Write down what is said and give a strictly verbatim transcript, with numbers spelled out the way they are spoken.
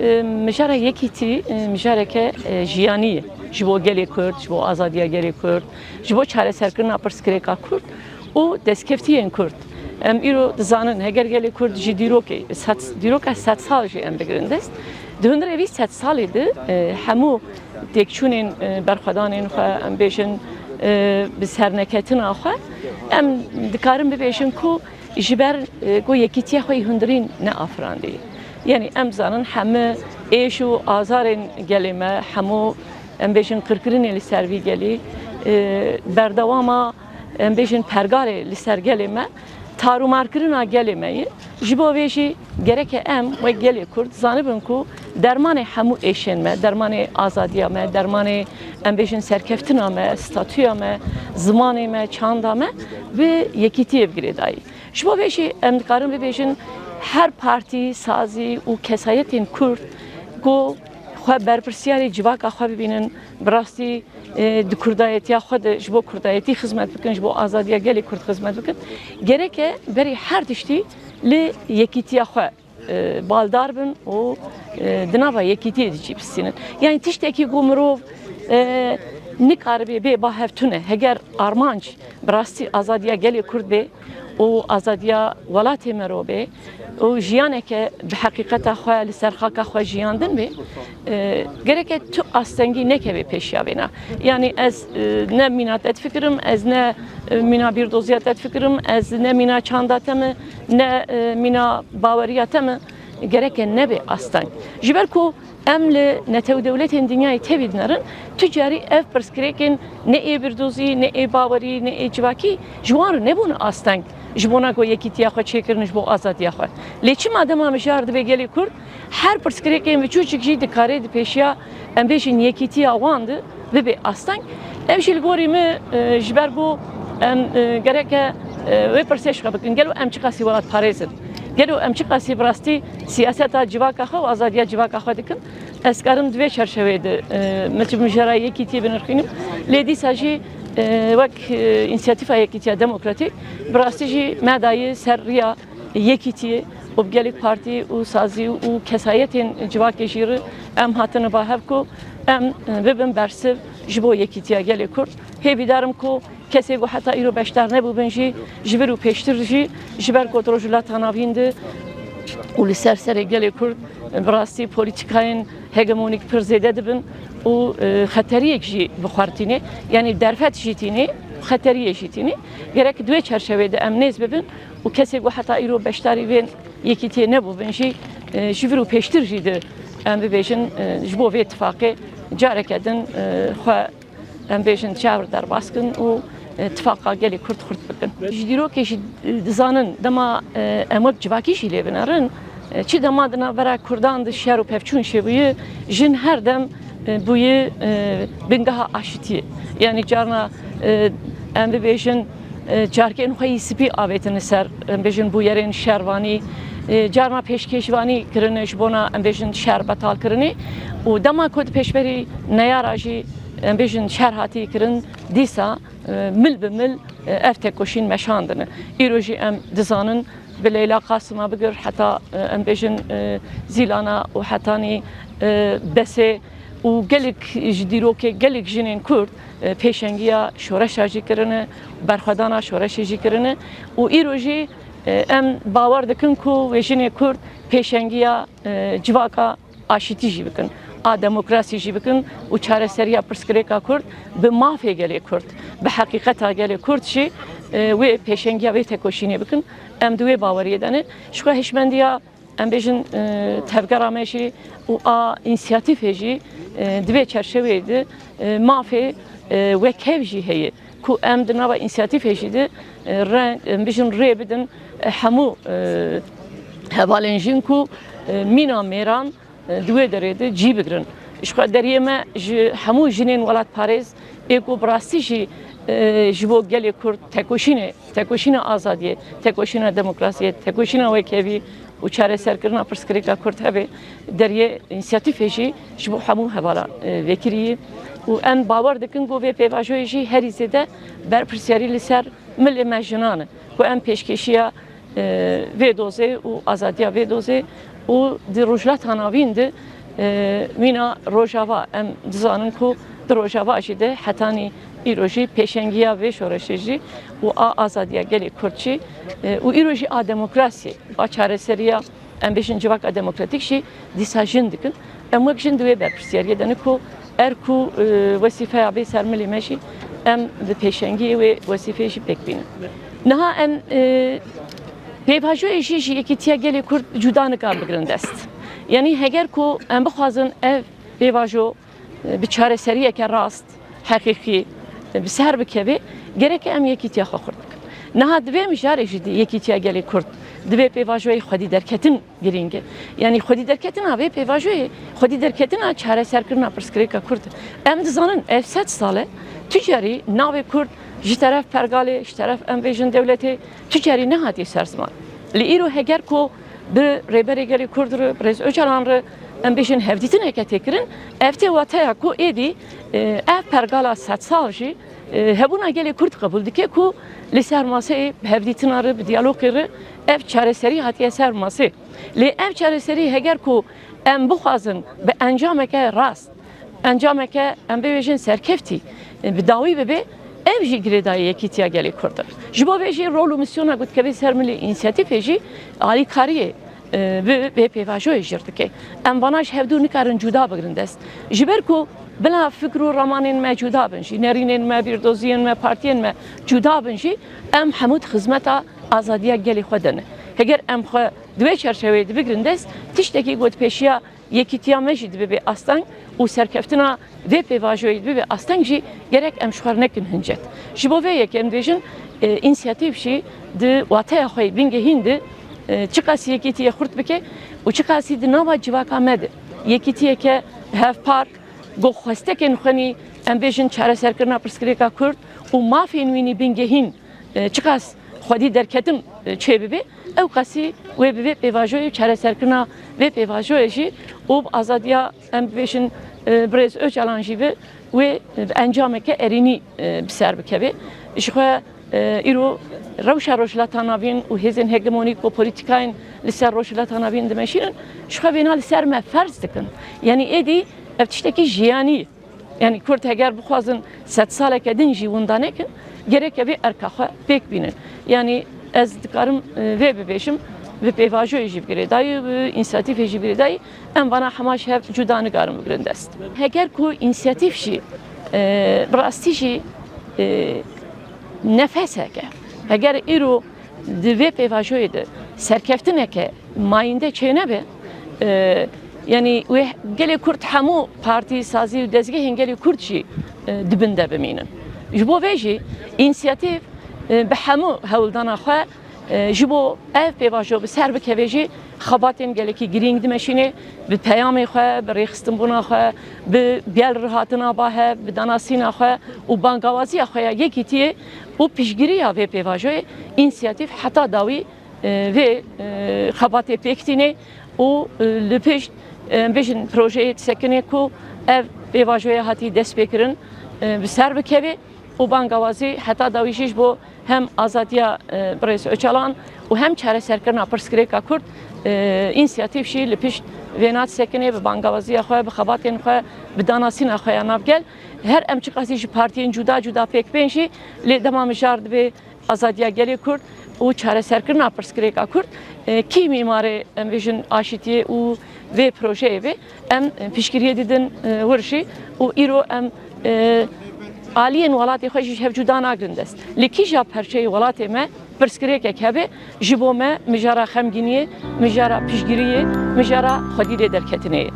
E, Mijara yekîtî, e, mijareke, e, jiyanî ye. Ji bo gelê Kurd, ji bo azadiya gelê Kurd, ji bo çareserkirina pirsgirêka Kurd û destkeftiyên Kurd. Em îro dizanin, heger gelê Kurd ji dîrokê, sed, dîroka sedsal jî em bigirin dest, di hundirê vî sedsalê de, e, hemû têkçûnên, e, berxwedanên xwe, em bêjin, e, bi serneketina xwe, em dikarin bibêjin ku ji ber, e, ku yekîtiya xwe yî hundirîn neafirandiye. Yanî em zanin hemû êş û azarên gelê me, hemû em bêjin qirkirinê li ser vî gelî, e, berdewama em bêjin pergalê li ser gelê me, tarûmarkirina gelê me ye. Ji bo vê jî gereke em wek gelê Kurd zanibin ku dermanê hemû êşên me, dermanê azadiya me, dermanê em bêjin serkeftina me, statûya me, zimanê me, çanda me bi yekîtiyê bi girêdayî. Ji bo vê jî em dikarin bibêjin her partî, sazî û kesayetên Kurd ku xwe berpirsiyarê civaka xwe bibînin, bi rastî, e, di kurdayetiya xwe de ji bo kurdayetî xizmet bikin, ji bo azadiya gelê Kurd xizmet bikin, gereke berî her tiştî li yekîtiya xwe, e, baldar bin û, e, di nava yekîtiyê de cî bistînin. Yanî tiştekî ku mirov, e, nikaribe bê ba hev tune, heger armanc bi rastî azadiya gelê Kurd bê û azadiya welatê me ro bê û jiyaneke bi heqîqeta xwe li ser xaka xwe jiyandin bê, e, gereke tu astengî nekeve pêşiya vêna. Yanî ez, e, ne mîna te difikirim, ez ne, e, mîna bîrdoziya te difikirim, ez ne mîna çanda te me, ne, e, mîna baweriya te me, gereke nebe asteng. Ji ber ku em li netew dewletên dinyayê tevî dinerin, tu carî ev pirsgirêkên ne ê bîrdozî, ne ê bawerî, ne ê civakî ji wan re nebûne asteng. Ji bona ku yekîtiya xwe çêkirin ji bo azadiya xwe. Lê çima dema mijar dibe gelê Kurd, her pirsgirêkên biçûçik jî dikare di pêşiya, em bêjin, yekîtiya wan de bibe asteng. Ev jî li gorî min, e, ji ber ku em, e, gereke, e, wê pirsê ji xwe bikin. Gelo em çiqasî welatparêz in? Gelo em çiqasî bi rastî siyaseta civaka xwe û azadiya civaka xwe dikin? Ez karim di vê çerçeveyê de, e, min çi mijara yekîtiyê binirxînim. Lê dîsa jî, e, wek, e, însiyatîfa Yekîtiya Demokratîk bi rastî jî me dayî ser riya yekîtiyê û bi gelek partî û sazî û kesayetên civakê jî re em hatine ba hev ku em, e, bibin bersiv ji bo yekîtiya gelê Kurd. Hêvîdar im ku kesê ku heta îro beşdar nebûbin jî, ji vir û pêştir jî, ji ber ku di Rojhilata Navîn de û li ser serê gelê Kurd, e, bi rastî polîtîkayên hegemonîk pir zêde dibin û, e, xeteriyek jî bi xwe re tîne, yanî derfet jî tîne, xeteriyê jî tîne. Gerek di wê çerçeveyê de em nêz bibin û kesê ku heta îro beşdarî vê yekîtiyê nebûbin jî, e, ji vir û pêştir jî de em bibêjin, e, ji bo vê tifaqê careke din, e, xwe, em bêjin, çav derbas kin û, e, tifaqa gelê Kurd xurt bikin. Ji dîrokê jî, e, dizanin dema, e, em wek civakî jî lê binerin, e, çi dema di navbera Kurdan de şer û pevçûn çêbûye, jin her dem, e, bûye, e, bingeha aşitiyê. Yanî carna, e, em bibêjin, e, çarkên xwe yî spî avêtine ser, em bêjin, bûyerên şervanî, e, carna pêşkêşvanî kirine ji bona, em bêjin, şer betal kirinê û dema ku di pêşberî neyara jî, em bêjin, şer hatî kirin, dîsa, e, mil bi mil, e, ev tekoşîn meşandine. Îro jî em dizanin, bi Leyla Qasima bigir heta, e, em bêjin, e, Zîlana û hetanî, e, Besê û gelek ji dîrokê gelek jinên Kurd, e, pêşengiya şoreşa jî kirine, berxwedana şoreşê jî kirine û îro jî, e, em bawer dikin ku wê jinê Kurd pêşengiya, e, civaka aşitî jî bikin, a demokrasî jî bikin û çareseriya pirsgirêka Kurd bi mafê gelê Kurd, bi heqîqeta gelê Kurd jî, e, wê pêşengiya vê tekoşînê bikin. Em di wê baweriyê de ne. Ji xwe hişmendiya, em bêjin, e, tevgera me jî û a însiyatîfê jî, e, di vê çerçeveyê de, e, mafê, e, wekhev jî heye ku em di nava însiyatîfê jî de, e, re-, em bêjin rê bidin, e, hemû, e, hevalên jin ku, e, mîna mêran, e, di wê derê de cî bigirin. Ji xwe deriyê me ji hemû jinên welatparêz ê ku bi rastî jî, e, ji bo gelê Kurd tekoşînê, tekoşîna azadiyê, tekoşîna demokrasiyê, tekoşîna wekhevî û çareserkirina pirsgirêka Kurd hebe, deriyê însiyatîfê jî ji bo hemû hevala, e, vekirî ye. Û em bawer dikin ku vê pêvajoyê jî herî zêde berpirsiyarî li ser milê me jinan e. Ku em pêşkêşiya, e, vê dozê û azadiya vê dozê Û di Rojhilata Navîn de, e, mîna Rojava, em dizanin ku di Rojava jî de hetanî îro jî pêşengiya vê şoreşê jî û a azadiya gelê Kurd jî, e, û îro jî a demokrasiyê, a çareseriya, em bêjin, civaka demokratîk jî dîsa jin dikin. Em wek jin di wê berpirsiyariyê de ne ku er ku, e, wesîfeya bê ser milê me jî em bi pêşengiyê wê wesîfeyê jî pêk bînin. Niha em, e, pêvajoyê jî ji yekîtiya gelê Kurd cuda nikar bigrin dest. Yanî heger ku em bixwazin ev pêvajo, e, bi çareseriyeke rast, heqîqî, e, bi ser bikeve, gerek em yekîtiya xwe xurt bikin. Niha di vê mijarê jî di yekîtiya gelê Kurd, di vê pêvajoyê xwedî derketin girîng e. Yanî xwedî derketina vê pêvajoyê, xwedî derketina çareserkirina pirsgirêka Kurd e. Em dizanin ev sed sal e, tu carî navê Kurd ji teref pergalê, ji teref, em bêjin, dewletê, tu carî nehatiye ser ziman. Lê îro heger ku bi Rêberê Gelê Kurd re, Birêz Ocalan re, em bêjin, hevdîtineke tê kirin, ev tê wateya ku êdî, e, ev pergala sed sal jî, e, hebûna gelê Kurd qebûl dike ku li ser maseyê bi hevdîtina re, bi diyalogê re ev çareserî hatiye ser masê. Lê ev çareserî heger ku em bixwazin bi encameke rast, encameke, em bibêjin, serkeftî, e, bi dawî bibe, ev jî girêdayî yekîtiya gelê Kurd e. Ji bo vê jî rol û misyona ku dikeve ser milê însiyatîfê jî alîkariyê, e, bi vê pêvajoyê jêr dike. Em vana ji hevdû nikarin cuda bigrin dest. Ji ber ku bila fikr û ramanên me cuda bin jî, nerînên me, bîrdoziyên me, partiyên me cuda bin jî, em hemû di xizmeta azadiya gelê xwe de ne. Heger em xwe di wê çerçeveyê de bigrin dest, tiştekî ku di pêşiya yekîtiya me jî dibe bê asteng û serkeftina vê pêvajoyê dibe bê asteng jî gerek em ji xwe re nekin hincet. Ji bo vê yekê em dibêjin, e, însiyatîf jî di wateya xwe yê bingehîn de, e, çiqas yekîtiyê xurt bike û çiqasî di nava civaka me de yekîtiyeke hevpar, ku xwestekên xwenî, em bêjin, çareserkirina pirsgirêka Kurd û mafên wînî bingehîn, e, çiqas xwedî derketin, e, çêbibe, ew qasî wê bibê pêvajoyê û çareserkirina vê pêvajoyê jî û bi azadiya, em bibêjin, e, birêz Ocalan jî bi wê, e, bi encameke erênî, e, bi ser bikeve. Ji xwe, e, îro rewşa Rojhilata Navîn û hêzên hegemonîk û polîtîkayên li ser Rojhilata Navîn dimeşînin, ji xwe vêna li ser me ferz dikin. Yanî êdî ev tiştekî jiyanî ye. Yanî Kurd heger bixwazin sed saleke din jî winda nekin, gerek ev ê erka xwe pêk bînin. Yanî ez dikarim, e, vê bibêjim, bi pêvajoyê jî bi girêdayî, bi însiyatîfê jî bi girêdayî, em vana hema ji hev cuda nikarin bigrin dest. Heger ku însiyatîf jî, e, bi rastî jî, e, nefeseke, heger îro di vê pêvajoyê de serkeftineke mayînde çênebe, e, yanî wê gelê Kurd, hemû partî, sazî û dezgehên gelê Kurd jî, e, di bin de bimînin. Ji bo vê jî însiyatîf, e, bi hemû hewldana xwe, e, ji bo ev pêvajo bi ser bikeve jî xebatên gelekî girîng dimeşîne, bi peyamê xwe, bi rêxistinbûna xwe, bi gel re hatina ba hev, bi danasîna xwe û bangawaziya xwe ya yekîtiyê û piştgiriya vê pêvajoyê, însiyatîf heta dawî, e, vê, e, xebatê pêk tîne û, e, li pişt, e, em bêjin, projeyê disekine ku ev pêvajoya hatî destpêkirin, e, bi ser bikeve û bangawazî heta dawî jî ji bo hem azadiya, e, birêz Ocalan û hem çareserkirina pirsgirêka Kurd, e, însiyatîf jî li pişt vêna disekine, bi bangawaziya xwe, bi xebatên xwe, bi danasîna xwe ya navgel. Her em çiqasî ji partiyên cuda cuda pêk bên jî, lê dema mijar dibe azadiya gelê Kurd û çareserkirina pirsgirêka Kurd, e, kî mîmarê, em bêjin, aşîtiyê û vê projeyê be, em, e, piştgiriyê didin, e, wir jî û îro em, e, aliyên welatê xwe jî ji hev cuda nagrin dest. Li kîja perçeyê welatê me pirsgirêkek hebe, ji bo me mijara xemgîniyê, mijara piştgiriyê, mijara xwedî lê derketinê ye.